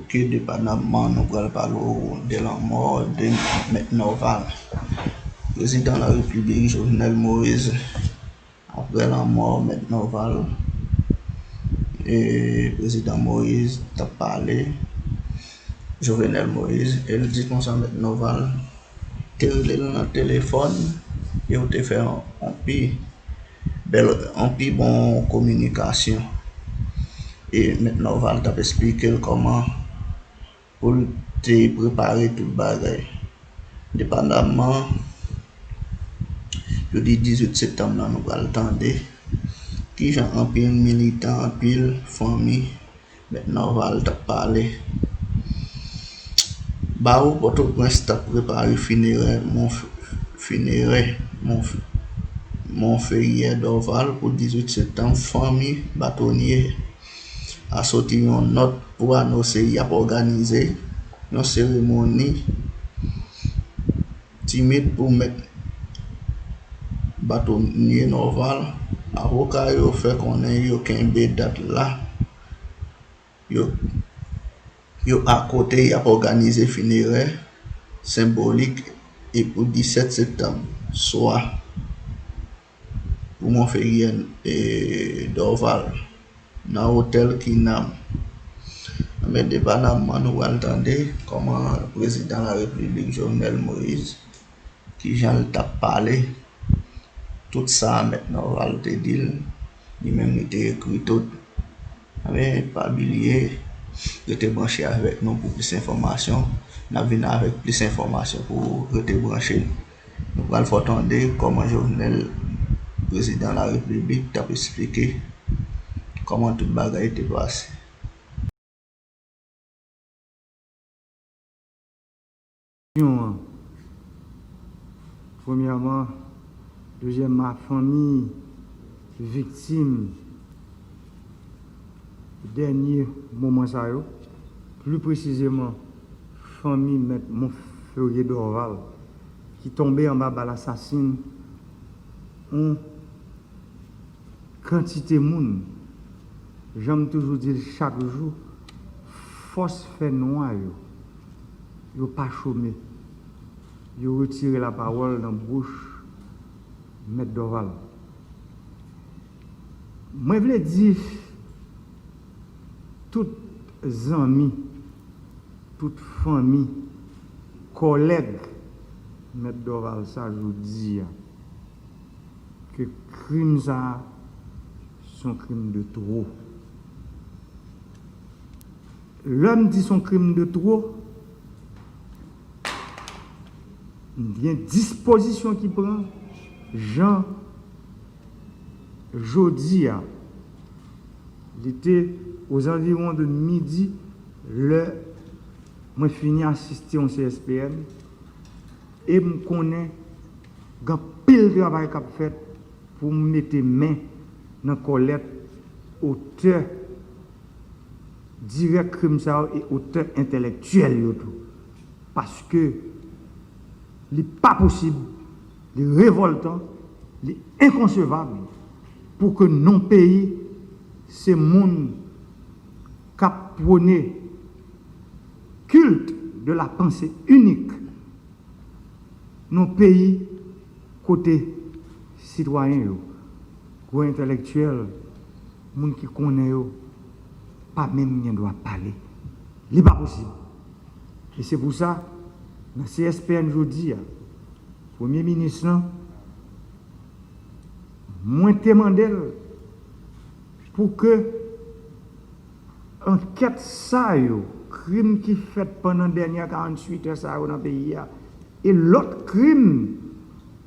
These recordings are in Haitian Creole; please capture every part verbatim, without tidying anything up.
Ke depandaman nou pral pale w de lanmò de Mèt Norval. Prezidan Larepiblik Jovenel Moïse, apre lanmò Mèt Norval, e Prezidan Moïse t ap pale, Jovenel Moïse, e l di konsa Mèt Norval te rele l nan telefòn e yo te fè yon, yon pi bèl, yon pi bon kominikasyon. E Mèt Norval t ap esplike l kòman pou l te prepare tout bagay. Depandaman, yo di dizuit septanm nan nou pral tande kijan anpil militan, anpil fanmi Mèt Norval t ap pale. Bawo Pòtoprens t ap prepare finerè Mon, finerè Mon, Monferrier Dorval pou dizuit septanm. Fanmi batonye a soti yon nòt pou anonse y ap òganize yon seremoni timid pou Mèt Batonye Norval. Avoka yo fè konnen yo kenbe dat la. Yo, yo akote y ap òganize finerè senbolik e pou disèt septanm swa pou Monferrier, e, Dorval nan otèl Kinam. Men depandaman nou pral tande kòman prezidan larepiblik Jovenel Moïse, kijan l t ap pale, tout sa Mèt Norval te di l, li menm li te ekri tout. Men pa bliye, rete branche avèk nou pou plis enfòmasyon. N ap vin avèk plis enfòmasyon pou rete branche. Nou pral fè w tande kòman Jovenel, prezidan larepiblik, t ap esplike kòman tout bagay te pase. Premyèman, dezyèmman, fanmi viktim dènye moman sa yo, pli presizeman, fanmi Mèt Monferrier Dorval, ki tonbe anba bal asasin yon kantite moun, jan m toujou di l chak jou, fòs fènwa yo, yo pa chome. Yo retire lapawòl nan bouch Mèt Dorval. Mwen vle di tout zanmi, tout fanmi, kòlèg Mèt Dorval sa jodi a, ke krim sa a se yon krim de two. Lè m di se yon krim de two, gen dispozisyon ki pran jan jodi a. Li te ozanviwon de midi lè mwen fini asiste yon C S P N e m konnen gen anpil travay k ap fèt pou m mete men nan kòlèt otè dirèk krim sa yo e otè entèlektyèl yo tou. Paske li pa posib, li revòltan, li enkonsevab pou ke non peyi se moun k ap pwone culte de la pensée unique. Nan peyi kote sitwayen yo, gwo entèlektyèl, moun ki konnen yo, pa menm gen dwa pale. Li pa posib. E se pou sa, nan C S P N jodi a, Premye Minis lan, mwen te mande l pou ke ankèt sa yo, krim ki fèt pandan dènye karanntuit è sa yo nan peyi a, e lòt krim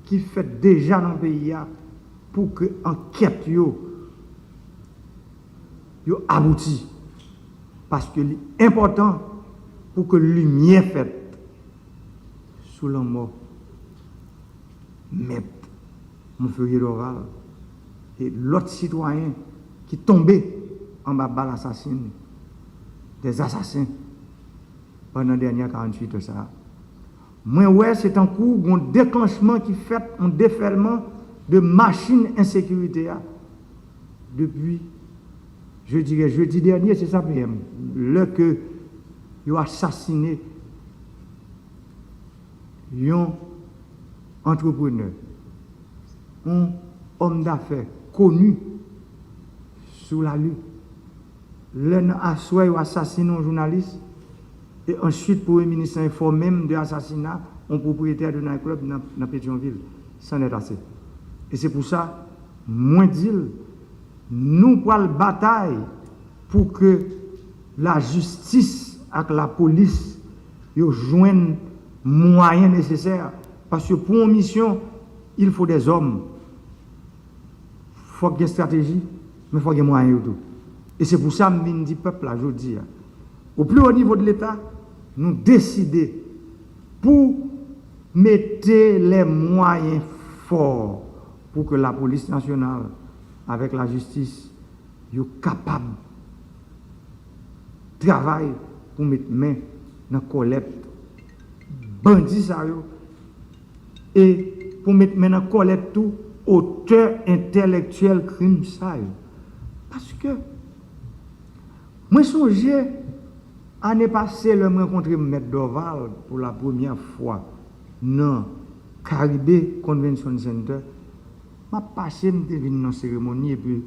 ki fèt deja nan peyi a, pou ke ankèt yo, yo abouti. Paske li enpòtan pou ke limyè fèt sou lanmò Mèt Monferrier Dorval e lòt sitwayen ki tonbe anba bal asasin, des assassins, pandan dènye karanntuit è sa a. Mwen wè se tankou gon deklanchman ki fèt, yon defèlman de machin ensekirite a depi, je dirais, jedi dènye, se sa, P M, lè ke Yo asasine yon antreprenè, yon òm dafè koni sou lari. Lè nan aswè yo asasine yon jounalis, e answit premye minis lan enfòme m de asasina yon pwopriyetè de night club nan, nan Petyonvil, c'en est assez. E se pou sa, mwen di l, nou pral batay pou ke lajistis ak lapolis yo jwenn mwayen nesesè, paske pou yon misyon, il faut des hommes. Fòk gen estrateji, men fòk gen mwayen yo tou. E se pou sa m vin di pèp la jodi a, au plus haut niveau de l'État, nou deside pou mete les moyens forts pou ke lapolis nasyonal avèk lajistis yo kapab travay pou met men nan kòlèt bandi sa yo e pou met men nan kòlèt tou otè entèlektyèl krim sa yo. Paske mwen sonje ane pase lè m rankontre Mèt Dorval pou la premyè fwa nan Caribe Convention Center, m ap pase, m te vin nan seremoni epi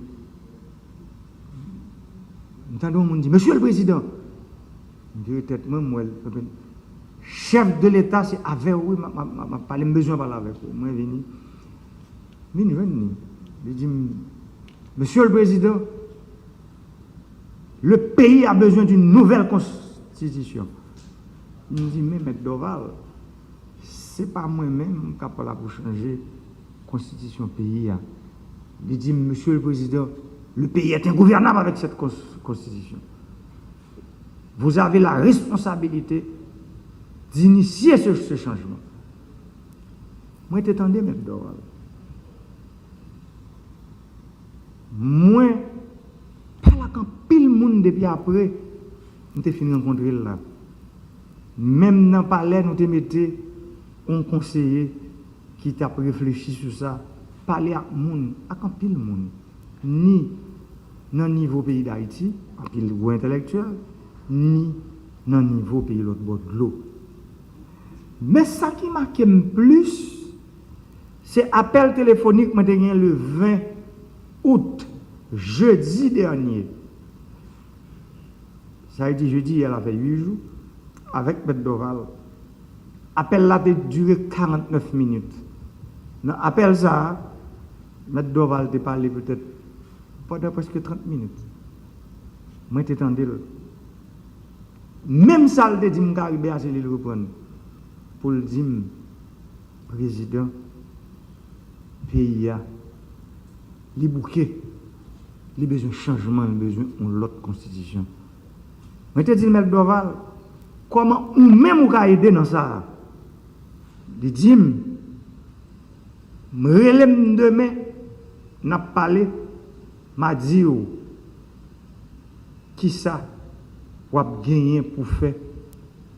m tande yon moun di, "Mesye le Prezidan!" M vire tèt mwen, m wè l. "Chèf de Leta, se avè w, wi, m ap, m ap, m ap pale, m bezwen pale avèk ou." Mwen vini, vin jwenn li. Li di m, "Monsieur le Président, le pays a besoin d'une nouvelle constitution." M di, "Men, Mèt Dorval, se pa mwen menm k ap la pou chanje konstitisyon peyi a." Li di m, "Monsieur le Président, le pays est ingouvernable avec cette cons- constitution. Vous avez la responsabilité d'initier ce, ce changement." Mwen te tande Mèt Dorval. Mwen pale ak anpil moun depi apre m te fin rankontre l la. Menm nan palè, nou te mete yon konseye ki t ap reflechi sou sa, pale ak moun, ak anpil moun, ni nan nivo peyi Dayiti, anpil gwo entèlektyèl, ni nan nivo peyi lòt bò dlo. Men sa ki make m plis, se apèl telefonik mwen te gen le ven out, jedi dènye. Sa vle di jedi yè la fè uit jou, avèk Mèt Dorval. Apèl la te dire karantnèf minit. Nan apèl sa a, Mèt Dorval te pale petèt pandan prèske trant minit. Mwen te tande l. Menm sa l te di m Karibe a, se li l reprann pou l di m, "Prezidan, peyi a, li bouke, li bezwen chanjman, li bezwen yon lòt konstitisyon." Mwen te di l, "Mèt Dorval, kòman ou menm ou ka ede nan sa a?" Li di m, "M rele m demen, n ap pale, m a di w kisa w ap genyen pou fè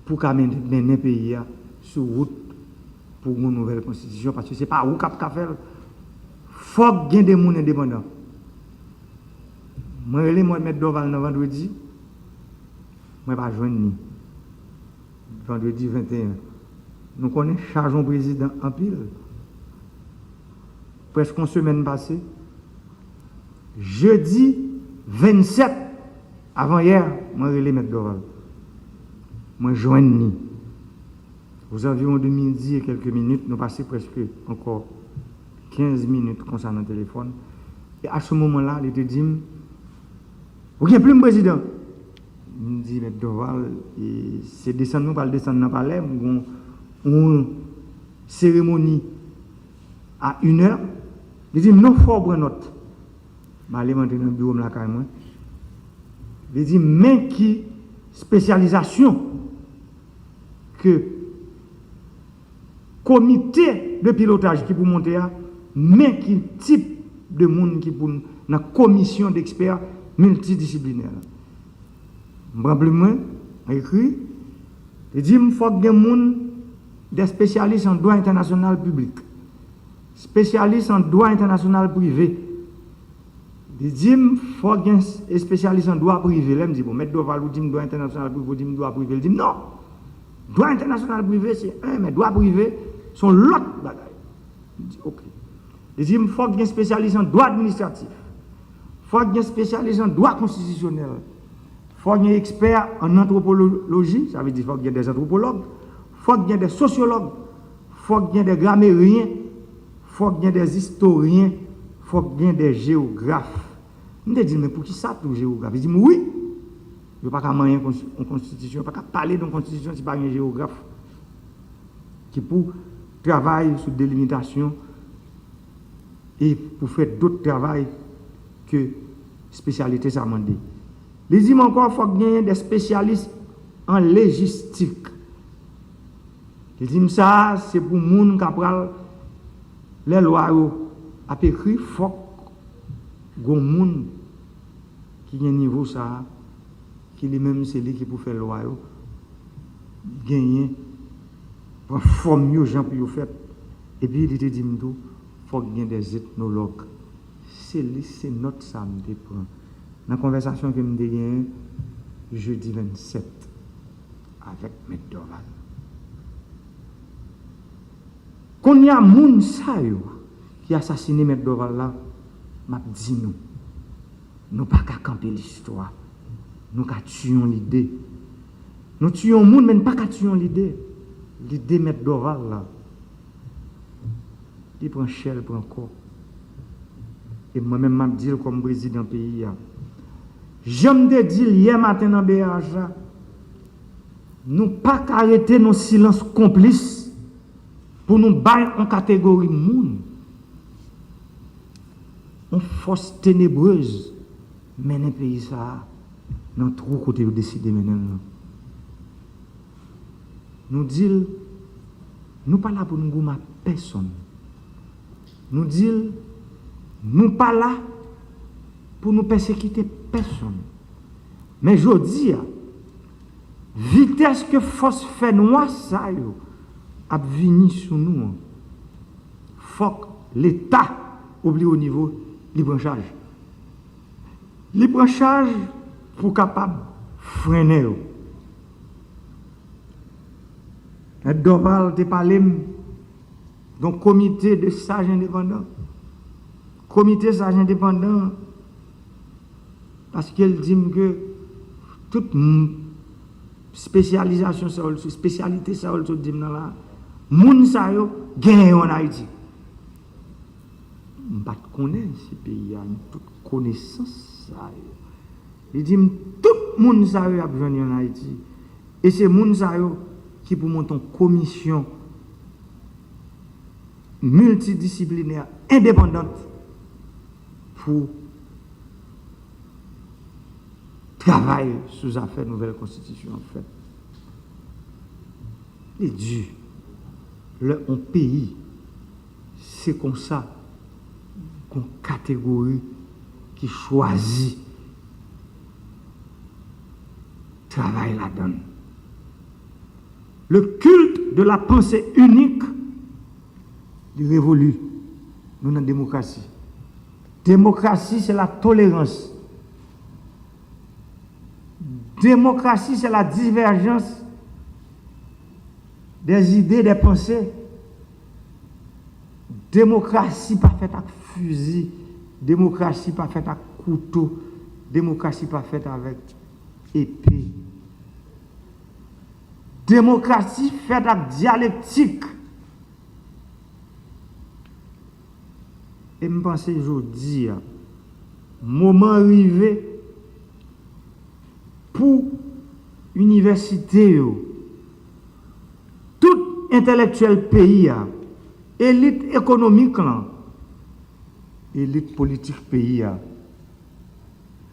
pou ka men- mennen peyi a sou wout pou yon nouvèl konstitisyon, paske se pa ou k ap ka fè l. Fòk gen de moun endepandan." Mwen rele mwen Mèt Dorval nan vandredi, mwen pa jwenn li. Vandredi venteyen. Nou konnen chaj yon prezidan anpil. Prèske yon semèn pase. Jedi vennsèt, avanyè, mwen rele Mèt Dorval. Mwen jwenn li. Aux environs de midi et quelques minutes, nou pase prèske ankò kenz minit konsa nan telefòn. E a se moman la, li te di m, "Ou gen plim, prezidan?" M di, "Mèt Dorval, e, se desann nou pral desann nan palè, m gon yon seremoni a inè." Li di m, "Non, fò w pran nòt." M ale, m antre nan biwo m lakay mwen. Li di m, "Men ki espesyalizasyon ke komite de pilotaj ki pou monte a, men ki tip de moun ki pou nan komisyon dekspè miltidisiplinè la." M pran plim mwen, m ekri, li di m, "Fòk gen moun, de spesyalis an dwa entènasyonal piblik, spesyalis an dwa entènasyonal prive, Li di m, fòk gen espesyalis an dwa prive. Lè m di, bon, Mèt Dorval, ou di m dwa entènasyonal prive, ou di m dwa prive. Li di m, non. Dwa entènasyonal prive, se en, men dwa prive, se yon lòt bagay. M di, ok. Li di m, fòk gen espesyalis an dwa administratif. Fòk gen espesyalis an dwa konstitisyonèl. Fòk gen ekspè an antwopoloji, sa vle di fòk gen dè antwopològ. Fòk gen dè sosyològ. Fòk gen dè grameryen. Fòk gen dè istoryen. Fòk gen dè jewograf. M te di l, men poukisa tou jewograf? Li di m, wi, yo pa ka manyen yon konstitisyon, yo pa ka pale de yon konstitisyon si pa gen jewograf ki pou travay sou delimitasyon e pou fè dòt travay ke espesyalite sa mande. Li di m ankò, fòk genyen de espesyalis an lejistik. Li di m sa, se pou moun k ap pral, lè lwa yo ap ekri, fòk gon moun ki gen nivo sa a, ki li menm se li ki pou fè lwa yo, genyen, pran fòm yo jan pou yo fèt. Epi li te di m tou, fòk gen de etnològ. Se lis, se nòt sa m te pran nan konvèsasyon ke m te genyen jedi vennsèt avèk Mèt Dorval. Kounye a, moun sa yo ki asasine Mèt Dorval la, m ap di nou, nou pa ka kanpe listwa. Nou ka tiye yon lide. Nou tiye yon moun, men n pa ka tiye yon lide. Lide Mèt Dorval la, li pran chè, l pran kò. E mwen menm, m ap di l kòm prezidan peyi a. Jan m te di l yè maten nan B A H la, nou pa ka rete nan silans konplis pou nou bay yon kategori moun, yon fòs tenebrez mennen peyi sa a nan twou kote yo deside mennen l lan. Nou di l, nou pa la pou n goumen ak pèsonn. Nou di l, nou pa la pou nou pèsekite pèsonn. Men jodi a, vitès ke fòs fènwa sa yo ap vini sou nou an, fòk Leta, o pli wo nivo, li pran chaj. Li pran chaj pou kapab frennen yo. Mèt Dorval te pale m de yon komite de saj endepandan. Komite saj endepandan, paske l di m ke tout m-, espesyalizasyon sa yo, espesyalite sa yo, l sot di m nan la, moun sa yo genyen yo ann Ayiti. M pa t konnen si peyi a gen tout konesans sa yo. Li di m, tout moun sa yo y ap jwenn yo ann Ayiti. E se moun sa yo ki pou monte yon komisyon miltidisiplinè endepandant pou travay sou zafè nouvèl konstitisyon an fèt. Li di, lè yon peyi, se konsa, gon kategori ki chwazi travay ladan l. Le culte de la pensée unique, li revoli. Nou nan demokrasi. Demokrasi, se la tolerans. Demokrasi, se la diverjans des idées, des pensées. Demokrasi pa fèt ak fizi. Demokrasi pa fèt ak kouto. Demokrasi pa fèt avèk epe. Demokrasi fèt ak dyalektik. E m panse jodi a, moman rive pou inivèsite yo, tout entèlektyèl peyi a, elit ekonomik lan, elit politik peyi a,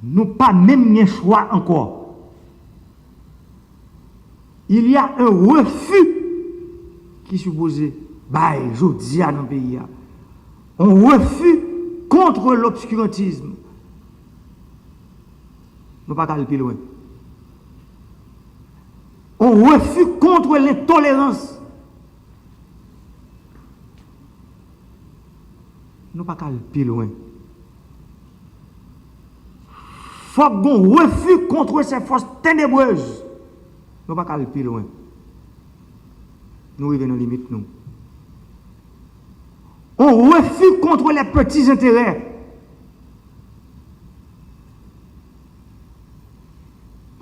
nou pa menm gen chwa ankò. Il y a un refus ki sipoze bay jodi a nan peyi a. Un refus contre l'obscurantisme. Nou pa ka al pi lwen. Un refus contre l'intolerance. Nou pa ka al pi lwen. Fòk gon refi contre ces forces ténébreuses. Nou pa ka al pi lwen. Nou rive nan limit nou. On refus contre les petits intérêts.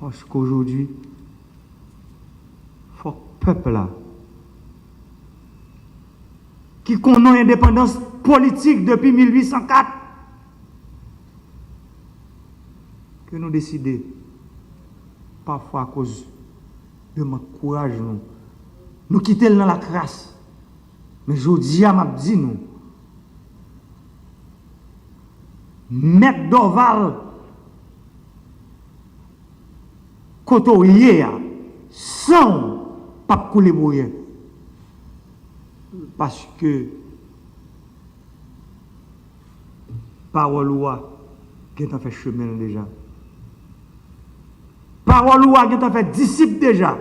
Paske aujourd'hui, fòk pèp la, ki konnen endepandans politik depi mil uit san kat, ke nou deside, pafwa akoz de mank kouraj nou, nou kite l nan lakras. Men jodi a, m ap di nou, Mèt Dorval, kote w ye a, san w p ap koule pou ryen. Paske pawòl ou a gentan fè chemen l deja. Pawòl ou a gentan fè disip deja.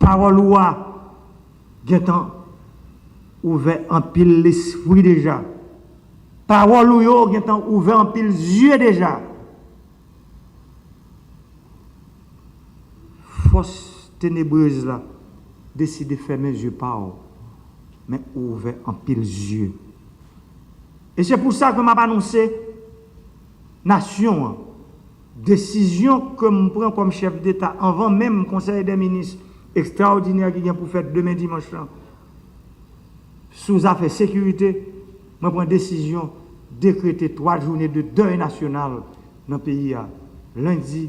Pawòl ou a gentan ouvè anpil lespri deja. Pawòl ou yo gentan ouvè anpil zye deja. Fòs tenebrez la deside fèmen zye pa w, men ou ouvè anpil zye. E se pou sa ke m ap anonse nasyon an, desizyon ke m pran kòm chèf deta anvan menm Konsèy dè Minis ekstraòdinè ki gen pou fèt demen dimanch lan sou zafè sekirite, mwen pran desizyon dekrete twa jounen de dèy nasyonal nan peyi a, lendi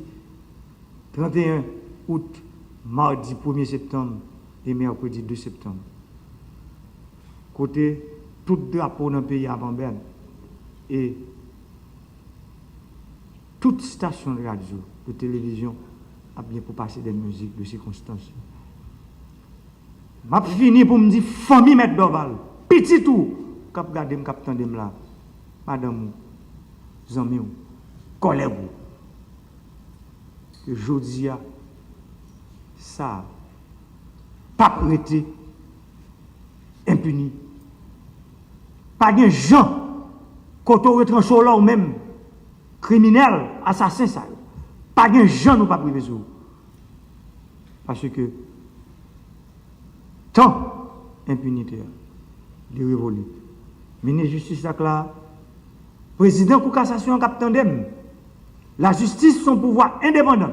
trannteyen out, madi premye septanm e mèkredi de septanm. Kote tout drapo nan peyi a ap an bèn e tout stasyon de radyo, de televizyon ap gen pou pase de mizik de sikonstans. M ap fini pou m di fanmi Mèt Dorval, pitit ou k ap gade m, k ap tande m la, madanm ou, zanmi w, kòlèg ou, ke jodi a, sa p ap rete enpini. Pa gen jan kote w retranche w la ou menm, kriminèl, asasen sa yo. Pa gen jan nou p ap rive sou ou. Paske tan enpinite a, li revole. Minis jistis la k la, prezidan kou kasasyon an k ap tande m. Lajistis se yon pouvwa endepandan.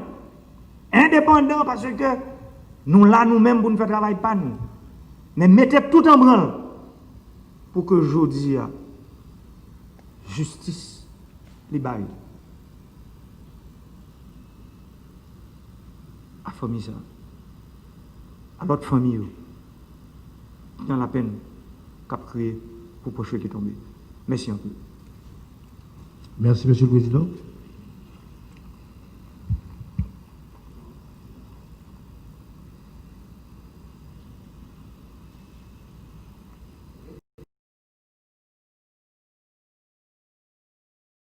Endepandan paske nou la nou menm pou n fè travay pa nou. Men mete tout an branl pou ke jodi a, jistis li bay a fanmi sa, a lòt fanmi yo, nan lapenn k ap kreye pou pwòch yo ki tonbe. Mèsi anpil. Mèsi, Mesye le Prezidan.